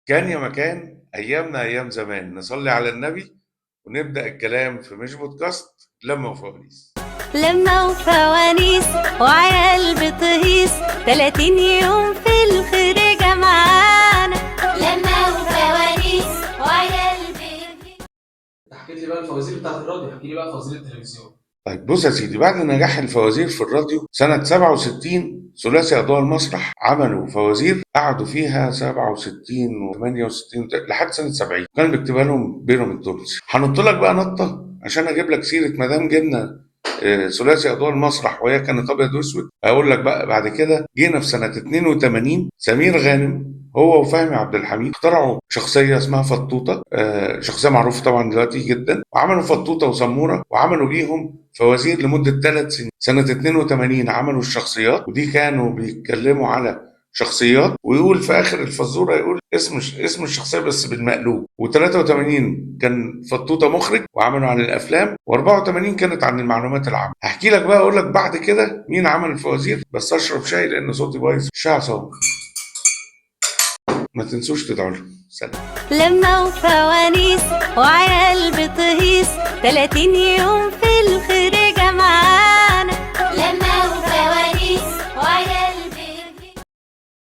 كان يا مكان، ايامنا ايام زمان. نصلي على النبي ونبدا الكلام في مش بودكاست لما وفوانيس. لما وفوانيس وعيال بتهيص، 30 يوم في الخريجة معانا. لما وفوانيس وعيال بتهيص. حكيت لي بقى الفوازير بتاعت الراديو، احكي لي بقى فوازير التلفزيون. طيب بص يا سيدي، بعد نجاح الفوازير في الراديو سنة 67 ثلاثي أضواء المسرح عملوا فوازير قعدوا فيها 67 و68 لحد سنة 70، كان بيكتبها لهم بيرم التونسي. هنط لك بقى نطة عشان أجيب لك سيرة مدام جبنا ثلاثي أضواء المسرح وهي كانت أبيض وأسود. أقول لك بقى بعد كده جينا في سنة 82 سمير غانم هو وفهمي عبد الحميد اخترعوا شخصية اسمها فطوطة، شخصية معروفة طبعا دلوقتي جدا، وعملوا فطوطة وسمورة وعملوا ليهم فوازير لمدة 3 سنين. سنة 82 عملوا الشخصيات، ودي كانوا بيتكلموا على شخصيات ويقول في آخر الفزورة يقول اسم الشخصية بس بالمقلوب. و83 كان فطوطة مخرج وعملوا عن الأفلام، و84 كانت عن المعلومات العامة. هحكي لك بقى، أقول لك بعد كده مين عمل الفوازير، بس أشرب شاي لأن صوتي بايظ. شاي صوت. ما تنسوش تدعوا لهم. سلام. لما وفوانيس وعيال بتهيص، 30 يوم في